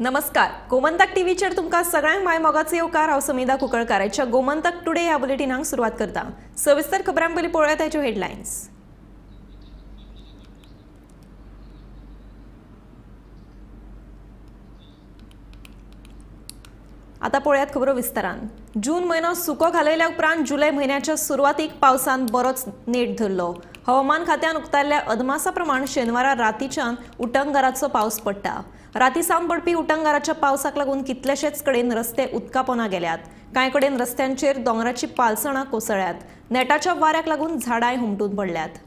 नमस्कार, गोमंतक टीव्हीचेर तुमकां सगळ्यांक my मोगाचो येवकार। हांव समिधा कुंकळकार आयच्या गोमंतक टुडे ह्या बुलेटिनाक सुरवात करता। सविस्तर खबरां पयलीं पळोवया ताच्यो हेडलायन्स। आता पळोवयात खबरो विस्तारान। जून म्हयनो सुको घालयल्या उपरांत जुलय म्हयन्याच्या सुरवातीक पावसान बरोच नेट धरलो। हवामान खात्यान उक्तायल्ल्या अदमासा प्रमाण शेनवारा रातीच्यान उटंगाराचो पावस पडटा। राती सावन पडपी उटंगाराच्या पावसाक लागून कितलेशेच कडेन रस्ते उदकापोना गेल्यात। कांय कडेन रस्त्यांचेर दोंगराची पालसणां कोसळ्यात। नेटाच्या वाऱ्याक लागून झाडांय हुमटून पडल्यात।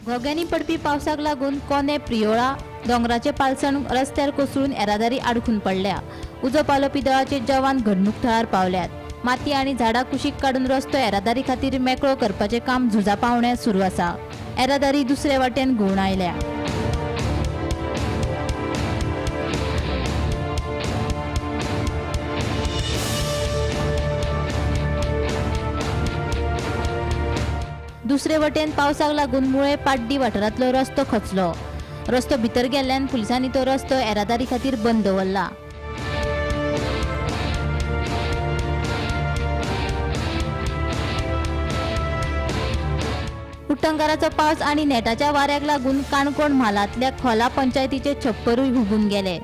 घोग्यांनी पडपी पावसाक लागून कोने प्रियोळा दोंगराचे पालसण रस्त्यार कोसळून येरादारी आडखून पडल्या। उजो पालोवपी दळाचे जवान घडणूक थळार पावल्यात। माती आनी झाडां कुशीक काडून रस्तो येरादारी खातीर मेकळो करपाचें काम झुजा पावण्यार सुरू आसा। येरादारी दुसरे वाटेन घुंवण आयल्या। दुसरे वटेन पावसाक लागून मुळे पाड्डी वाठारांतलो रस्तो खचलो। रस्तो भितर गेल्ल्यान पुलिसांनी तो रस्तो येरादारी खातीर बंद दवरला। उटंगाराचो पावस आनी नेटाच्या वाऱ्याक लागून काणकोण म्हालांतल्या खोला पंचायतीचे छप्परूय हुबून गेले।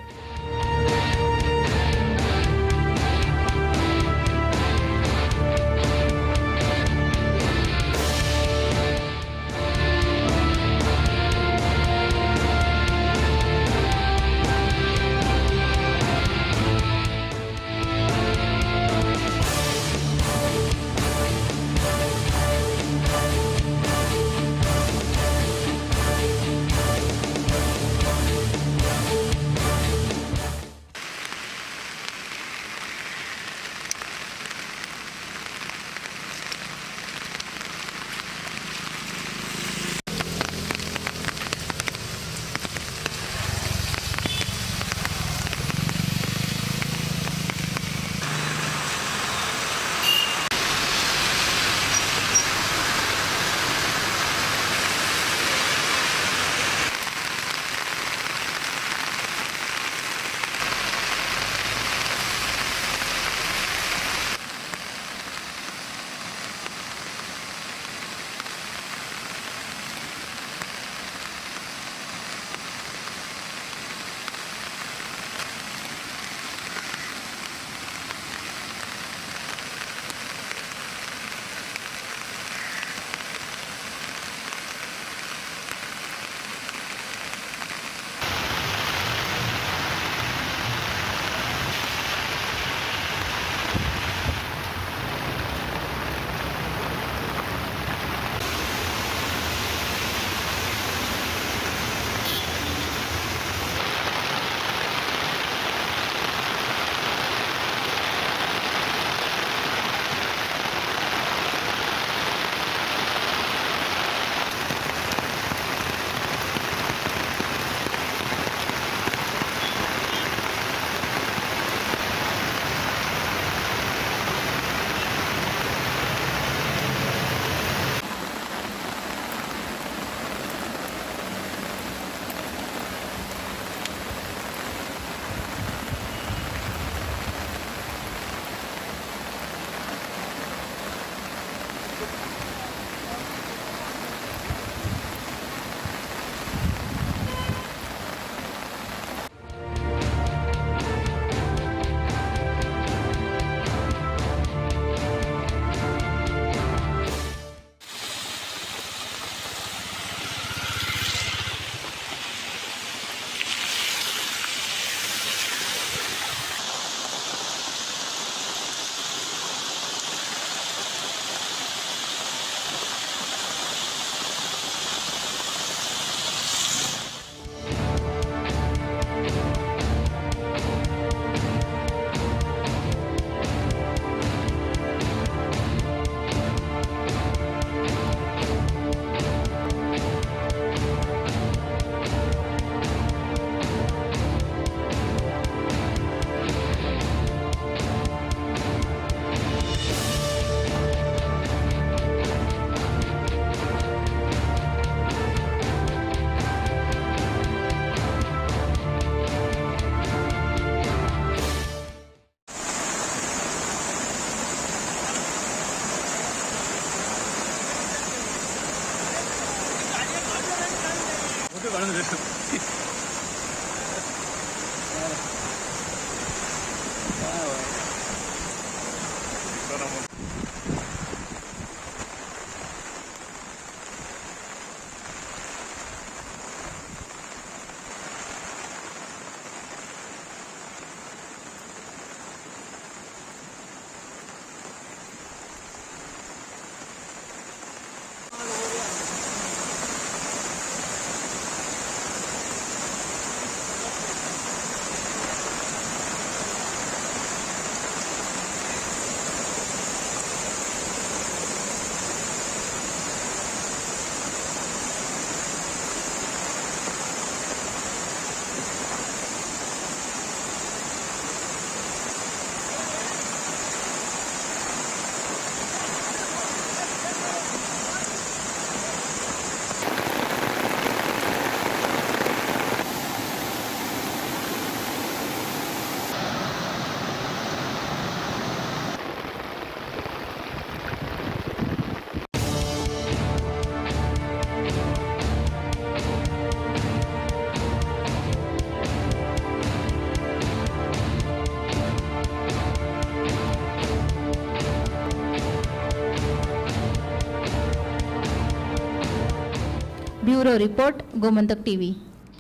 Bureau report, Gomantak TV.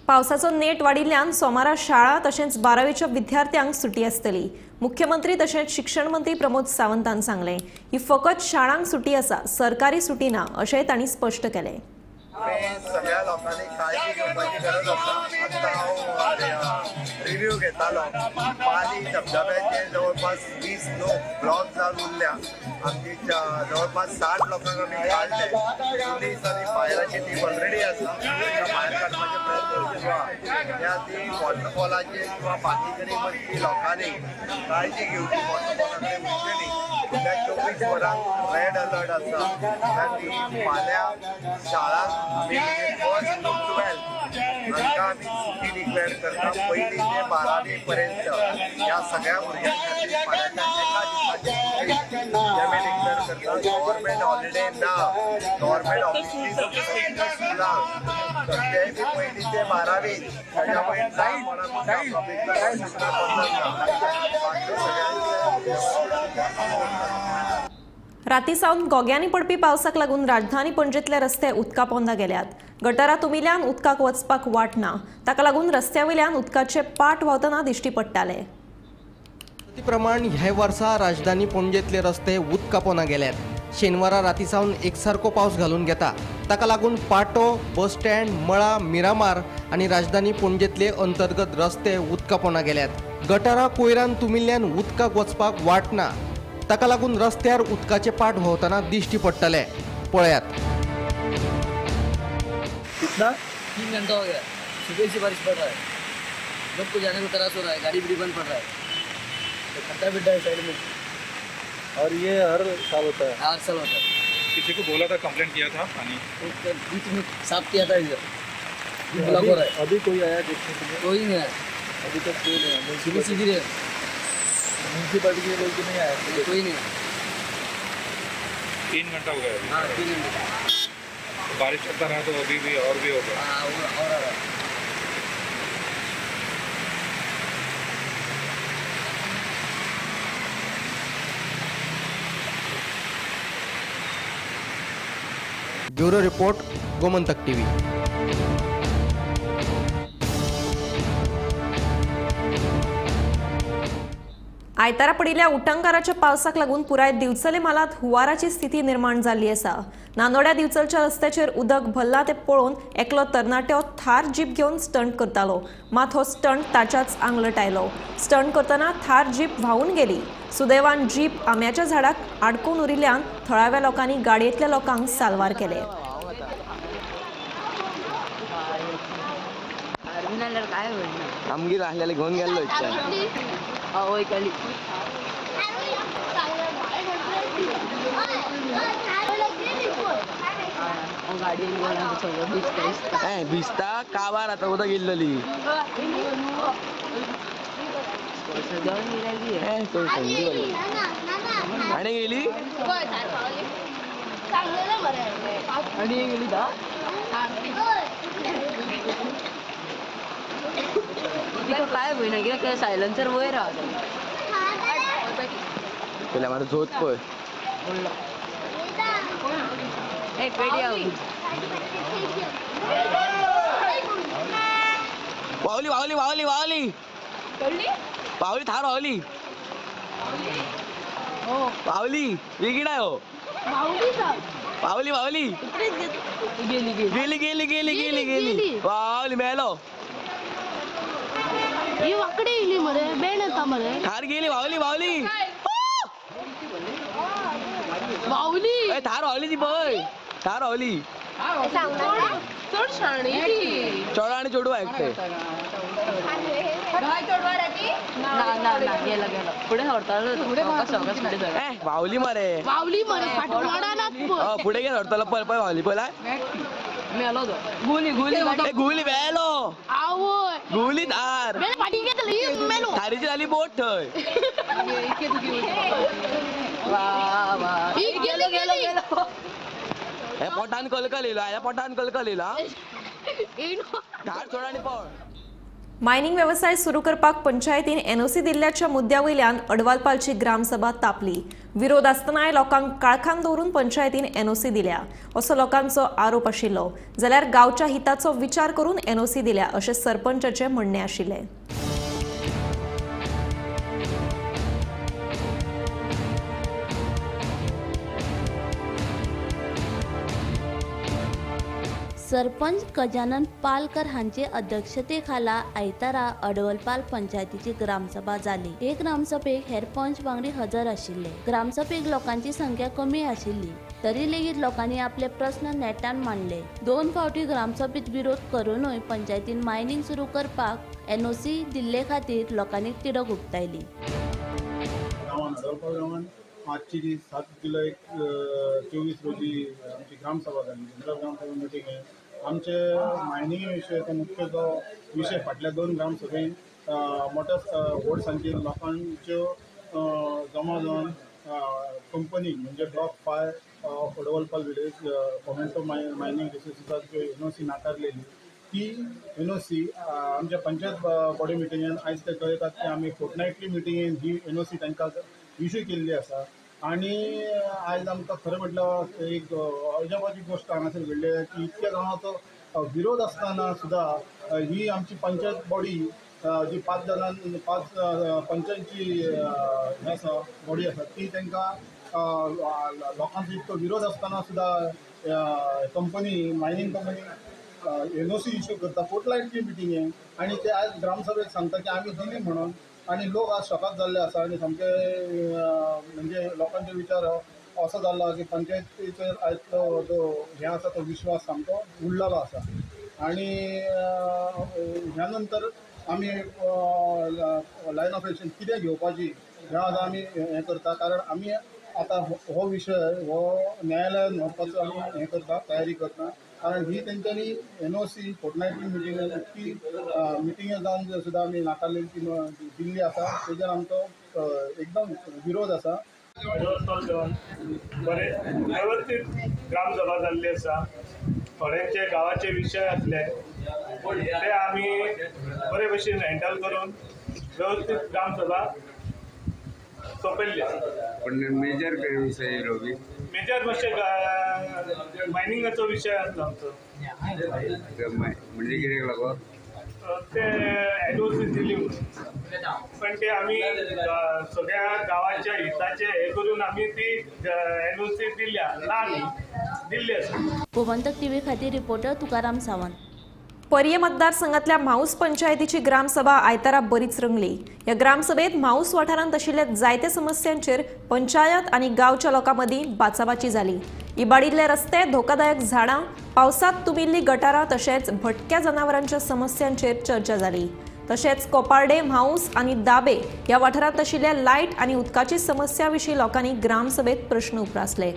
पावसाचो नेट वाडिल्ल्यान सोमारा शाळा तशेंच 12वेच्या विद्यार्थ्यांक सुटी आसतली. मुख्यमंत्री तशेंच शिक्षण मंत्री प्रमोद सावंतान सांगलें, ही फकत शाळांक सुटी आसा, सरकारी सुटी ना अशेंय तांणी स्पश्ट केलें. सगळ्या लोकांनी काळजी घेवपाची गरज आसा. आतां हांव रिव्यू घेतालो, पाली धबधब्याचे जवळपास 20 लोक ब्लॉक जावन उरल्या. आमची जवळपास 60 लोकांक आमी काडले. पुलीस आनी फायराची टीम ऑलरेडी आसा, भायर काडपाचे प्रयत्न सुरू आसा. त्या ती वॉटरफॉलाचे किंवा बाकी कडेन वचपी लोकांनी काळजी घेवची, वॉटरफॉला कडेन वचचे न्ही. त्या 24 वरांक रेड अलर्ट आसा. त्या ती फाल्यां शाळांक आमी 1st to 12 हांकां आमी सुटी डिक्लेअर करता. 1ली ते 12वी पर्यंत ह्या सगळ्या भुरग्यां खातीर फाल्यांच्या एका दिसाची सुटी आमी डिक्लेअर करता. गव्हर्मेंट हॉलिडे ना, गव्हर्मेंट ऑफिसी स्कुलांक ते बी 1ली ते 12वी ताच्या वयर राती सावन गोग्यांनी पडपी पावसाक लागून राजधानी पणजेतले रस्ते उदका पोंदा गेल्यात. गटारां तुमिल्ल्यान उदकाक वचपाक वाट ना, ताका लागून रस्त्या वयल्यान उदकाचे पाट व्हांवतना दिश्टी पडटाले. प्रमाण ह्या वर्सा राजधानी पणजेतले रस्ते उदका पोंदा गेल्यात. शेनवारा राती सावन एकसारको पावस घालून घेता, ताका लागून पाटो, बस स्टँड, मळा, मिरामार आनी राजधानी पणजेतले अंतर्गत रस्ते उदका पोंदा गेल्यात. गटारां कोयरान तुमिल्ल्यान उदकाक वचपाक वाट ना, ताका लागून रस्त्यार उदकाचे पाट व्हांवतना दिश्टी पडटले. पळयात. कितना 3 घंटा हो गया, सुबह से बारिश पड़ रहा है, लोग को जाने को त्रास हो रहा है, गाड़ी भी बंद पड़ रहा है, तो खड्डा बिड्डा है साइड में. और ये हर साल होता है? हर साल होता है. किसी को बोला था, कंप्लेंट किया था? पानी तो बीच में साफ किया था, इधर ब्लॉक हो रहा है. अभी कोई आया देखने के लिए? कोई नहीं आया अभी तक, कोई नहीं आया. सुबह से गिरे म्यूनसिपालिटी के लोग नहीं आया, कोई नहीं आया. 3 घंटा हो गया. हाँ, 3 घंटा. बारिश चलता रहा तो अभी भी और भी होगा. हाँ, और आ रहा है. Bureau report, Gomantak TV. आयतारा पडिल्ल्या उटंगाराच्या पावसाक लागून पुराय दिवचले म्हालांत हुंवाराची स्थिती निर्माण जाल्ली आसा. नानोड्या दिवचलच्या रस्त्याचेर उदक भरलां तें पळोवन एकलो तरणाटो थार जीप घेवन स्टंट करतालो, मात हो स्टंट ताच्याच आंगलट आयलो. स्टंट करतना थार जीप व्हांवून गेली. सुदैवान जीप आंब्याच्या झाडाक आडकून उरिल्ल्यान थळाव्या लोकांनी गाडयेंतल्या लोकांक साल्वार केले. आमगेर आसलेले घेवन गेल्लो. भिजता काबार आतां उदक इल्लली. आनी गेली आनी गेली. काय होईना कित्याक सायलन्सर वयर आहा. पयलीं मार झोत पळय. वावली वावली वावली वावली पावली थार वावली पावली बेगीन हो पावली पावली गेली गेली गेली गेली गेली गेली वावली मेलो ही वाकडे येयली मरे बेण येता मरे थार गेली वावली वावली वावली थार वावली ती पळय थार वावली चड शाणी ती चोडो आनी चेडूं ऐकते वावली मरे वावली मरे फाटवाडानात फुडें गेलो व्हरतलो पळय पळय वावली पळय गुली गुली गुली मेलो आवय गुली थार फाटी घेतली मेलो थारीची जाली बोट थंय गेलो गेलो गेलो हे पोटान कलकल येयलो ह्या पोटान कलकल येयलो धाड सोड आनी पळ. मायनिंग वेवसाय सुरू करपाक पंचायतीन एनओसी दिल्ल्याच्या मुद्द्या वयल्यान अडवालपालची ग्रामसभा तापली. विरोध आसतनाय लोकांक काळखान दवरून पंचायतीन एनओसी दिल्या असो लोकांचो आरोप आशिल्लो. जाल्यार गांवच्या हिताचो विचार करून एनओसी दिल्या अशें सरपंचाचें म्हणणें आशिल्लें. सरपंच गजानन पालकर हांचे अध्यक्षतेखाला आयतारा अडवलपाल पंचायतीची ग्रामसभा जाली. हे ग्रामसभेक हेर पंच वांगडी हजर आशिल्ले. ग्रामसभेक लोकांची संख्या कमी आशिल्ली तरी लेगीत लोकांनी आपले प्रस्न नेटान मांडले. दोन फावटी ग्रामसभेत विरोध करूनय पंचायतीन मायनिंग सुरू करपाक एनओसी दिल्ले खातीर लोकांनी तिडक उक्तायली. गांवान अडवलपाल गांवान आजची जी 7 जुलै 24 रोजी आमची ग्रामसभा जाली, जनरल ग्रामसभा मिटींग आहे. आमचे मायनिंग विशय मुख्य जो विशय फाटल्या 2 ग्रामसभेन मोठ्या व्हड संख्येन लोकांच्यो जमा जावन कंपनी म्हणजे block 5 of Advalpal village Fomento mining रिसोर्सीसाच्यो NOC नाकारलेली ती एनओसी आमच्या पंचायत बॉडी मिटिंगेन आयज ते कळयतात की आमी फोर्टनायटली मिटिंगेन ही एनओसी तांकां इशू केल्ली आसा. आनी आयज आमकां खरें म्हटल्यार एक अजापाची गोश्ट हांगासर घडली की इतक्या जाणांचो विरोध आसतना सुद्दां ही आमची पंचायत बॉडी जी 5 जाणां 5 पंचांची हें आसा बॉडी आसा ती तांकां लोकांचो इतको विरोध आसतना सुद्दां company mining company NOC issue करता फोर्टनायटली मिटिंगेन आनी ते आयज ग्रामसभेक सांगता की आमी दिली म्हणून. आनी लोक आज शॉकात जाल्ले आसा आनी सामके म्हणजे लोकांचे विचार असो जाल्लो की पंचायतीचेर आयज तो जो हें आसा तो विश्वास सामको उडलेलो आसा. आनी ह्या नंतर आमी लायन ऑफ एक्शन कितें घेवपाची हें आतां आमी हें करता, कारण आमी आतां हो विशय हो न्यायालयान व्हरपाचो आमी हें करता, तयारी करता. कारण ही तेंच्यांनी एनओसी फोर्टनायटली मिटींग इतकी मिटिंगे जावन सुद्दां आमी नाकारलेली ती दिल्ली आसा तेजेर आमचो एकदम विरोध आसा. अडवलपाल गांवान बरे वेवस्थीत ग्रामसभा जाल्ली आसा. थोड्यांचे गांवाचे विशय आसले ते आमी बरे भशेन हँडल करून वेवस्थीत ग्रामसभा सोंपयल्ली आसा. पण मेजर विशय येयलो बी मेजर मातशें मायनिंगाचो विशय आसलो आमचो. म्हणजे कित्याक लागून ते एनओसी दिली म्हणून, पण ते आमी सगळ्या गांवाच्या हिताचे हे करून आमी ती एनओसी दिल्या ना न्ही दिल्ली आसा. गोमंतक टीव्ही खातीर रिपोर्टर तुकाराम सावंत. पर्ये मतदारसंघातल्या म्हाऊस पंचायतीची ग्रामसभा आयतारा बरीच रंगली. ह्या ग्रामसभेत म्हाऊस वाठारांत आशिल्ल्या जायत्या समस्यांचेर पंचायत आनी गांवच्या लोकां मदीं बाचाबाची जाली. इबाडिल्ले रस्ते, धोकादायक झाडां, पावसांत तुबिल्ली गटारां तशेंच भटक्या जनावरांच्या समस्यांचेर चर्चा जाली. तशेंच कोपार्डे, म्हाऊस आनी दाबे ह्या वाठारांत आशिल्ल्या लायट आनी उदकाची समस्या विशीं लोकांनी ग्रामसभेत प्रश्न उप्रासले.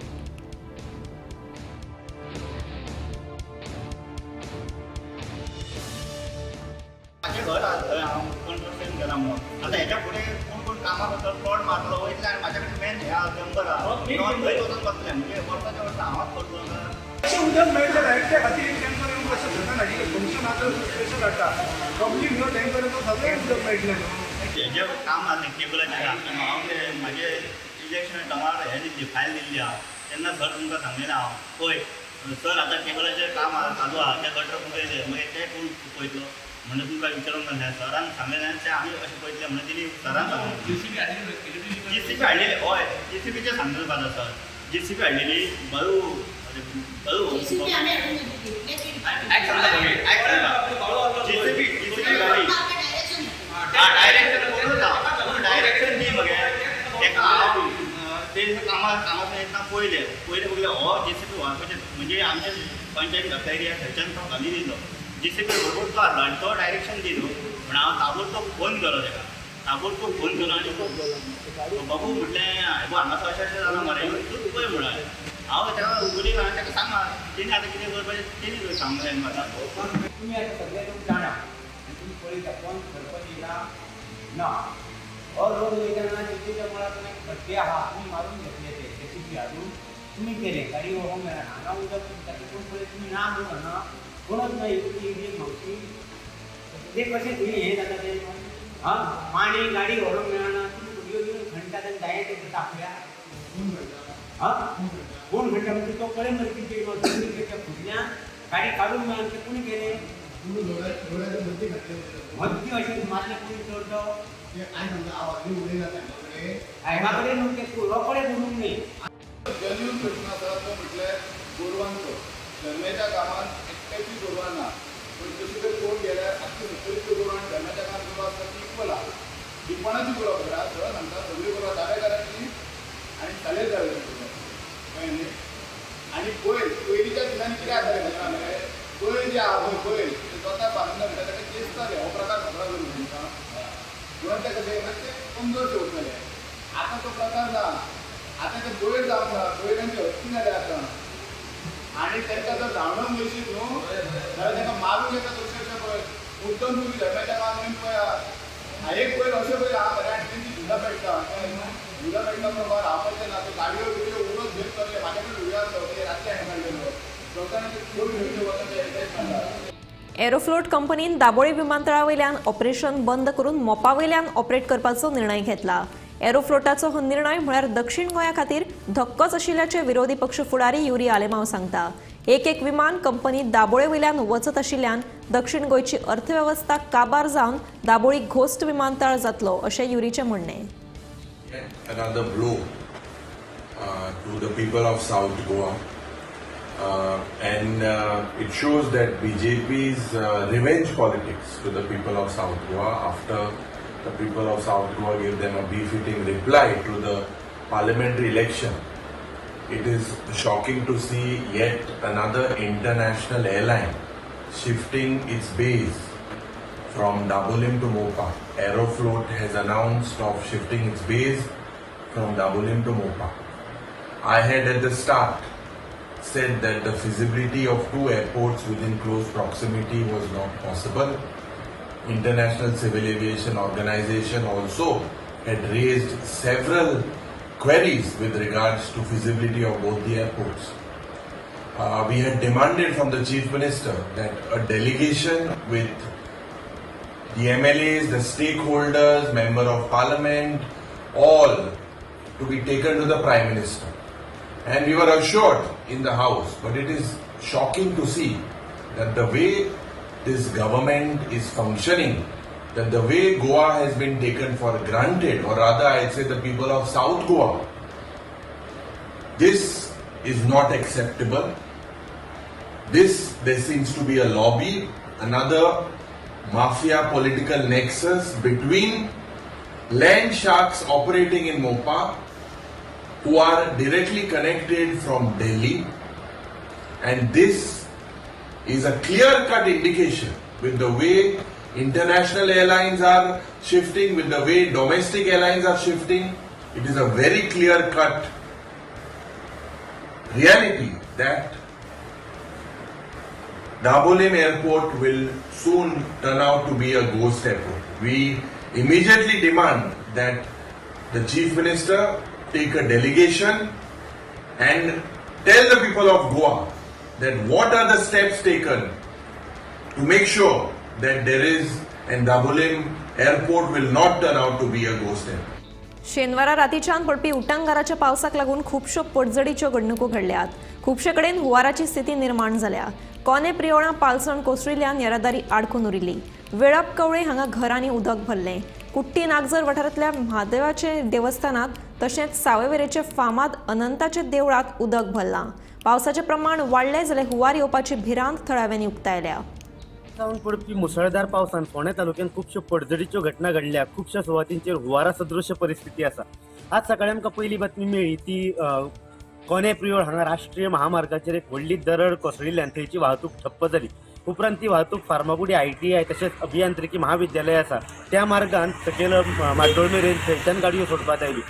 घर थंय हांव कन्स्ट्रक्शन केलां म्हणून आतां हेच्या फुडें कोण कोण कामाक वचत कोण मारलो वयतले आनी म्हाज्या कडेन मेन हे नंबर आहा थंय वचून बसले म्हणजे वर्साच्या वर्सा हांवच करतलो. उदक मेळटलें त्या खातीर मातशें धरणान हाडलें फंक्शन आतां स्पेशल हाडटा पब्लीक न्हू तांकां सगळें उदक मेळटलें न्हू. हेजें काम आसलें केबलाचें काम हांव ते म्हाजे इलेक्शन टायमार हें दिल्ली फायल दिल्ली आहा तेन्ना सर तुमकां सांगलेलें हांव पळय सर आतां केबलाचें काम चालू आहा तें गटर पळयलें मागीर तें कोण पळयतलो म्हणून तुमकां विचारूंक जालें सरान सांगलें तें आमी अशें पळयतलें म्हणून तेणी सरान सांगलें. जेसीबी हाडलेली हय जेसीबीचें सांगता तुका आतां सर जेसीबी हाडलेली बाळू बाळू आयक सांगता आयक सांगता जेसीबी जेसीबी गाडी डायरेक्शन डायरेक्शन दी मगे तेका हांव ते कामाक येतना पयलें पयलें बघले हो जेसीबी व्हरपाचें म्हणजे आमच्या पंचायत घातला एरिया थंयच्यान तो घाली दिलो जेसीबी बरोबर तो हाडलो आनी तो डायरेक्शन दिलो म्हण हांव ताबडतोब फोन केलो तेका ताबडतोब फोन केलो आनी बाबू म्हटलें हांगा हांगासर अशें अशें जालां मरे तूं पळय म्हणलें हांव तेका उलयलां आनी तेका सांगा तेणी आतां कितें करपाचें तेणी सांगलें म्हाका. तुमी आतां सगळे लोक जाणा आनी तुमी पळयता कोण सरपंच येयला ना हो रोड वयतना चिंचेच्या मळार खड्डे आहा तुमी मारून घेतले ते जेसीबी हाडून तुमी केले गाडी व्हरूंक मेळना हांगा उदक तुमता तितून पळय तुमी ना म्हणून हांगा कोणच ना एक म्हापशी ते कशें थंय हें जाता तें आं पाणी गाडी व्हरूंक मेळना तुमी व्हिडियो घेवन खणटात आनी दायें ते तापल्या आं कोण खणटा म्हणजे तो पळय मरे कितें त्या फुडल्यान गाडी काडूंक मेळना तें कोणी केलें मद्दी अशें मारलें कोणी चड तो सायबा कडेन न्हू ते रोकडे करूंक न्ही. जेन्यून प्रश्न आसा तो म्हटल्यार गोरवांचो. धर्मेच्या गांवांत एकट्याची गोरवां ना पूण तशी जर पळोवंक गेल्यार आख्खी सत्तरीची गोरवां आनी धर्मेच्या गांवांत गोरवां आसता ती इक्वल आहा. दिपणाची गोरवां खबर आहा सरळ सांगता सगळीं गोरवां दावेकारांची आनी सालेर दावेची गोरवां कळ्ळें न्ही. आनी बैल पयलींच्या दिसांनी कितें जातालें खबर आहा मरे बैल जे आहा पळय बैल ते स्वता बांदून म्हणटा ताका चेंचताले हो प्रकार खबर आसा न्हू तुमकां म्हणून ते कशें मातशें कमजोर उरताले. आतां तो प्रकार ना आतां ते बैल जावंक ना बैलांची हत्ती जाले आतां आनी तांकां जर धांवडोवंक वयशीत न्हू जाल्यार तांकां मारूंक येता अक्षरशा पळय मुद्दम तुमी धर्माच्या गांवांत वयन पळया एक बैल अशें बैल आहा मरे आनी तेंची झुजां पेट्टा झुजां पेट्टा प्रकार रावपाचें ना त्यो गाडयो बिडयो उरोच घेत चल्ले म्हाज्या कडेन व्हिडियो आसलो ते रातचे हांवें काडलेलो लोकांनी ते व्हिडियो वता ते सांगता. एरोफ्लोट कंपनीन दाबोळी विमानतळा वयल्यान ऑपरेशन बंद करून मोपा वयल्यान ऑपरेट करपाचो निर्णय घेतला. एरोफ्लोटाचो हो निर्णय म्हळ्यार दक्षिण गोंया खातीर धक्कोच आशिल्ल्याचे विरोधी पक्ष फुडारी युरी आलेमाव सांगता. एक एक विमान कंपनी दाबोळे वयल्यान वचत आशिल्ल्यान दक्षिण गोंयची अर्थवेवस्था काबार जावन दाबोळी घोस्ट विमानतळ जातलो अशें युरीचें म्हणणें. Another blow to the people of South Goa. And it shows that BJP's revenge politics to the people of South Goa after the people of South Goa gave them a befitting reply to the parliamentary election. It is shocking to see yet another international airline shifting its base from Dabolim to Mopa. Aeroflot has announced of shifting its base from Dabolim to Mopa. I had at the start said that the feasibility of two airports within close proximity was not possible. International Civil Aviation Organization also had raised several queries with regards to feasibility of both the airports. We had demanded from the Chief Minister that a delegation with the MLAs, the stakeholders, Member of Parliament, all to be taken to the Prime Minister. And we were assured in the House, but it is shocking to see that the way this government is functioning, that the way Goa has been taken for granted, or rather I'd say the people of South Goa, this is not acceptable. There seems to be a lobby, another mafia political nexus between land sharks operating in Mopa who are directly connected from Delhi, and this is a clear-cut indication with the way international airlines are shifting, with the way domestic airlines are shifting. It is a very clear-cut reality that Dabolim Airport will soon turn out to be a ghost airport. We immediately demand that the Chief Minister take a delegation and tell the people of Goa that what are the steps taken to make sure that there is and Dabolim airport will not turn out to be a ghost airport. शेनवारा रातीच्यान पडपी उटंगाराच्या पावसाक लागून खुबश्यो पडझडीच्यो घडणुको घडल्यात. खुबशे कडेन हुंवाराची स्थिती निर्माण जाल्या. कोने प्रियोळा पालसण कोसळिल्ल्यान येरादारी आडखून उरिल्ली. वेळप कवळे हांगा घरांनी उदक भरलें. कुट्टी नागझर वाठारांतल्या म्हादेवाचे देवस्थानात तशेंच सावयवेरेचे फामाद अनंताच्या देवळात उदक भरलां. पावसाचें प्रमाण वाडलें जाल्यार हुंवार येवपाची भिरांत थळाव्यांनी उक्तायल्या. सावन पडपी मुसळधार पावसान फोंडें तालुक्यांत खुबश्यो पडझडीच्यो घटना घडल्या. खुबश्या सुवातींचेर हुंवारा सदृश्य परिस्थिती आसा. आज सकाळी आमकां पयली बातमी मेळ्ळी ती कोने प्रियोळ हांगा राष्ट्रीय महामार्गाचेर एक व्हडली दरड कोसळिल्ल्यान थंयची वाहतूक ठप्प जाली. उपरांत ती वाहतूक फार्मागुडी ITI तशेंच अभियांत्रिकी महाविद्यालय आसा त्या मार्गान सकयल माड्डोळ मेरेन थंयच्यान गाडयो सोडपाक आयली.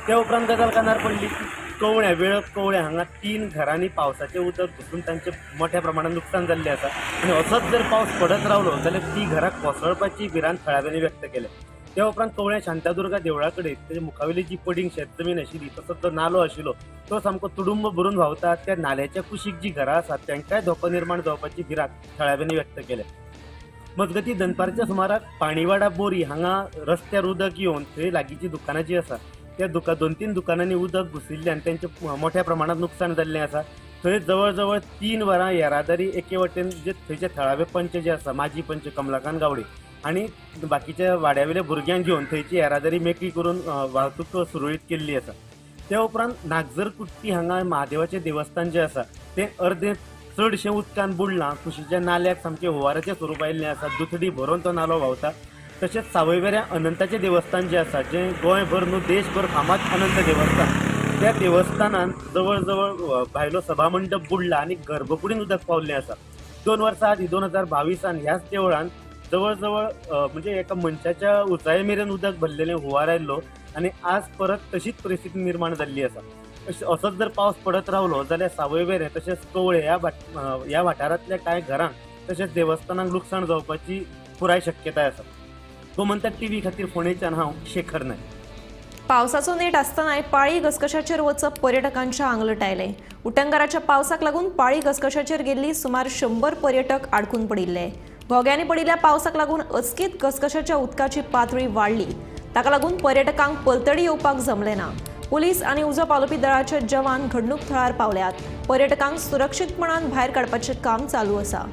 त्या उपरांत गजाल कानार पडली की कवळ्या वेळप कवळ्या हांगा 3 घरांनी पावसाचें उदक घुसून तांचें मोठ्या प्रमाणात लुकसाण जाल्लें आसा आनी असोच जर पावस पडत रावलो जाल्यार ती घरां कोसळपाची भिरांत थळाव्यांनी व्यक्त केल्या. त्या उपरांत कवळ्या शांतादुर्गा देवळा कडेन तेच्या मुखावेली जी पडींग शेत जमीन आशिल्ली तसोच जो नालो आशिल्लो तो सामको तुडुंब भरून व्हांवता. त्या नाल्याच्या कुशीक जी घरां आसात तांकांय धोको निर्माण जावपाची भिरांत थळाव्यांनी व्यक्त केल्या. मजगती दनपारच्या सुमाराक पाणीवाडा बोरी हांगा रस्त्यार उदक येवन थंय लागींची दुकानां जी आसा त्या 2-3 दुकानांनी उदक घुसिल्ल्यान तांचें मोठ्या प्रमाणात नुकसान जाल्लें आसा. थंय जवळ जवळ 3 वरां येरादारी एके वटेन जे थंयचे थळावे पंच जे आसा माजी पंच कमलाकांत गावडे आनी बाकीच्या वाड्यावेल्या भुरग्यांक घेवन थंयची येरादारी मेकळी करून वाहतूक सुरळीत केल्ली आसा. त्या उपरांत नागझर कुट्टी हांगा महादेवाचें देवस्थान जें आसा तें अर्दें चडशें उदकान बुडलां. कुशीच्या नाल्याक सामकें हुंवाराचें स्वरूप आयिल्लें आसा. दुथडी भरून तो नालो व्हांवता. तशेंच सावयवेऱ्या अनंताचें देवस्थान जें आसा जें गोंयभर न्हू देशभर फामाद अनंत देवस्थान त्या देवस्थानान जवळ जवळ भायलो सभामंडप बुडला आनी गर्भकुडीन उदक पावल्लें आसा. 2 वर्सां आदीं 2022 ह्याच देवळान जवळ जवळ म्हणजे एका मनशाच्या उंचाये मेरेन उदक भरलेलें हुंवार आयिल्लो आनी आज परत तशीच परिस्थिती निर्माण जाल्ली आसा. असोच जर पावस पडत रावलो जाल्यार सावयवेरें तशेंच कवळे ह्या वाठारांतल्या कांय घरांक तशेंच देवस्थानांक लुकसाण जावपाची पुराय शक्यताय आसा. गोमंतक टीव्ही खातीर फोंडेच्यान हांव शेखर नायक. पावसाचो नेट आसतनाय पाळी घसघशाचेर वचप पर्यटकांच्या आंगलट आयलें. उटंगाराच्या पावसाक लागून पाळी घसघशाचेर गेल्ली सुमार 100 पर्यटक आडकून पडिल्ले. घोग्यांनी पडिल्ल्या पावसाक लागून अचकीत घसघशाच्या उदकाची पातळी वाडली. ताका लागून पर्यटकांक पलतडी येवपाक जमलें ना. पुलीस आनी उजो पालोवपी दळाचे जवान घडणूक थळार पावल्यात. पर्यटकांक सुरक्षीतपणान भायर काडपाचें काम चालू आसा.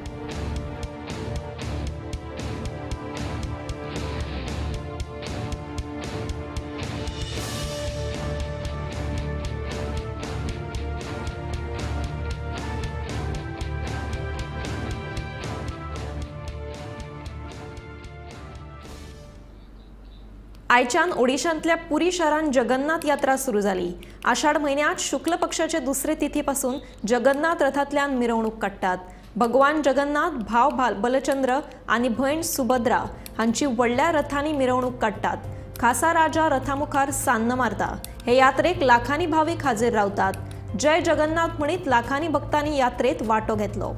आयच्यान ओडिशांतल्या पुरी शारांत जगन्नाथ यात्रा सुरू जाली. आषाढ म्हयन्यांत शुक्ल पक्षाचे दुसरे तिथीपासून जगन्नाथ रथांतल्यान मिरवणूक काडटात. भगवान जगन्नाथ, भाव बलचंद्र आनी भयण सुभद्रा हांची व्हडल्या रथांनी मिरवणूक काडटात. खासा राजा रथामुखार सान्न मारता. हे यात्रेक लाखांनी भावीक हाजीर रावतात. जय जगन्नाथ म्हणीत लाखांनी भक्तांनी यात्रेत वांटो घेतलो.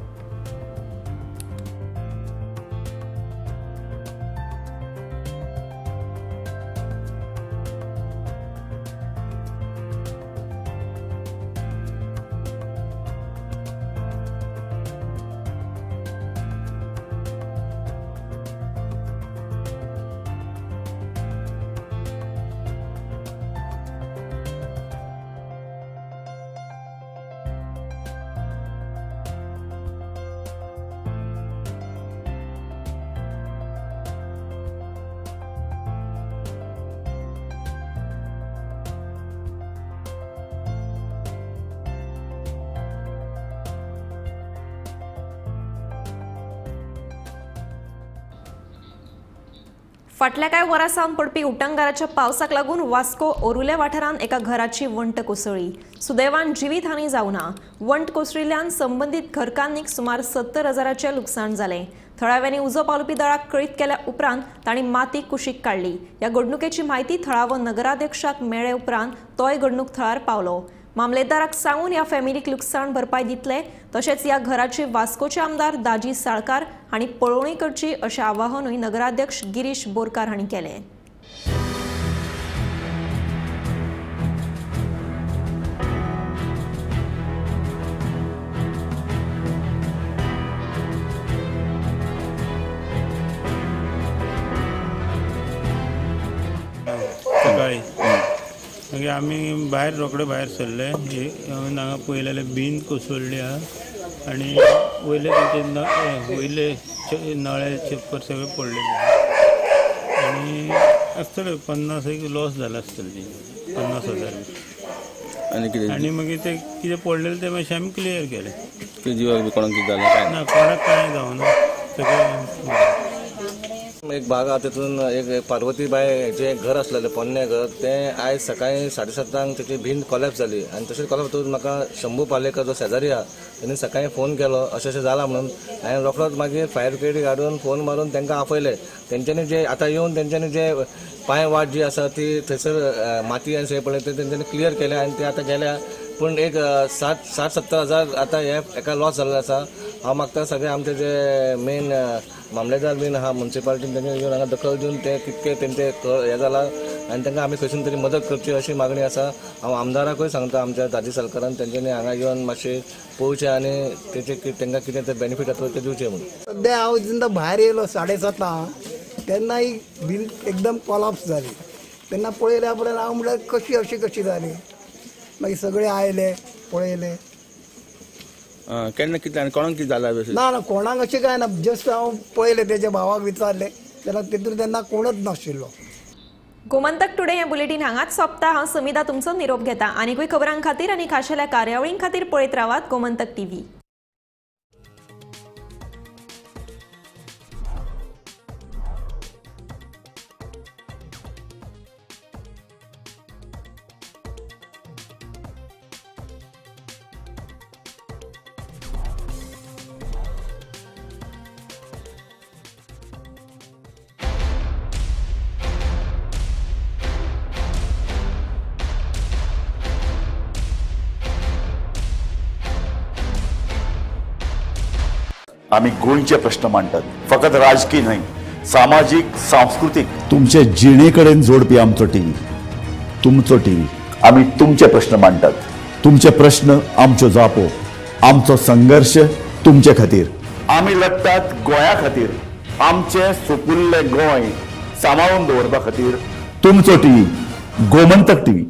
फाटल्या कांय वरां सावन पडपी उटंगाराच्या पावसाक लागून वास्को ओरुले वाठारांत एका घराची वंट कोसळ्ळी. सुदैवान जिवीत हानी जावना. वंट कोसळिल्ल्यान संबंदीत घरकान्नीक सुमार 70,000चें लुकसाण जालें. थळाव्यांनी उजो पालोवपी दळाक कळीत केल्या उपरांत तांणी माती कुशीक काडली. ह्या घडणुकेची म्हायती थळावो नगराध्यक्षाक मेळ्ळे उपरांत तोय घडणूक थळार पावलो. मामलेदाराक सांगून ह्या फॅमिलीक लुकसाण भरपाय दितले. तशेंच ह्या घराचे वास्कोचे आमदार दाजी साळकार हांणी पळोवणी करची अशें आवाहनूय नगराध्यक्ष गिरीश बोरकार हांणी केलें. मागीर आमी भायर रोखडे भायर सरले. हांगा पळयलें जाल्यार भिंत कोसळ्ळी आहा आनी वयले तेंचे वयले नळे छप्पर सगळे पडलेले आनी आसतले 50 एक लॉस जाला आसतले, 50,000. आनी कितें आनी मागीर ते कितें पडलेलें तें मातशें आमी क्लियर केलें. कितें जिवाक बी कोणाक कितें जालें काय ना? कोणाक कांय जावना, सगळें. एक भाग आहा तितून एक पार्वतीबाय जें घर आसलेलें पोन्नें घर, तें आयज सकाळीं 7:30 तेची भिंत कोलॅप्स जाली. आनी तशेंच कोलॅप्स जातकूच म्हाका शंभू पालेकर जो शेजारी आहा तेणी सकाळीं फोन केलो अशें अशें जालां म्हणून. हांवें रोखडोच मागीर फायर ब्रिगेडीक हाडून फोन मारून तांकां आपयले. तेंच्यांनी जे आतां येवन तेंच्यांनी जे पांय वाट जी आसा ती थंयसर माती आनी सगळें पळय ते तेंच्यांनी क्लियर केल्या आनी ते आतां गेल्या. पूण एक 60-70 हजार आतां हे एका लॉस जाल्लो आसा. हांव मागता सगळे आमचे जे मेन मामलेदार बीन आहा मुन्सिपालिटीन तेंचे येवन हांगा दखल दिवन ते कितके तेंचे हें जालां आनी तांकां आमी खंयसून तरी मदत करची अशी मागणी आसा. हांव आमदाराकूय सांगता, आमच्या दादी सरकारान तेंच्यांनी हांगा येवन मातशें पळोवचें आनी तेचे तांकां कितें ते बेनिफीट जातलो तें दिवचें म्हणून. सद्या हांव जेन्ना भायर येयलो 7:30 तेन्ना ही भिंत एकदम कोलॅप्स जाली. तेन्ना पळयल्या उपरांत हांव म्हणल्यार कशी अशी कशी जाली. मागीर सगळे आयले पळयले. केन्ना कितें आनी कोणाक कितें जालां? ना ना कोणाक अशें कांय ना, जस्ट हांव पळयलें तेज्या भावाक विचारलें जाल्यार तितून तेन्ना कोणच नाशिल्लो. गोमंतक टुडे हें बुलेटीन हांगाच सोंपता. हांव समिता तुमचो निरोप घेता. आनीकूय खबरां खातीर आनी खाशेल्या कार्यावळीं खातीर पळयत रावात गोमंतक टीव्ही. आमी गोंयचे प्रश्न मांडटात, फकत राजकीय न्हय, सामाजीक, सांस्कृतीक. तुमचे जिणे कडेन जोडपी आमचो टीव्ही, तुमचो टीव्ही. आमी तुमचे प्रश्न मांडटात, तुमचे प्रश्न आमच्यो जापो, आमचो संघर्श तुमचे खातीर. आमी लढटात गोंया खातीर, आमचें सुपुल्लें गोंय सांबाळून दवरपा खातीर. तुमचो टीव्ही, गोमंतक टीव्ही.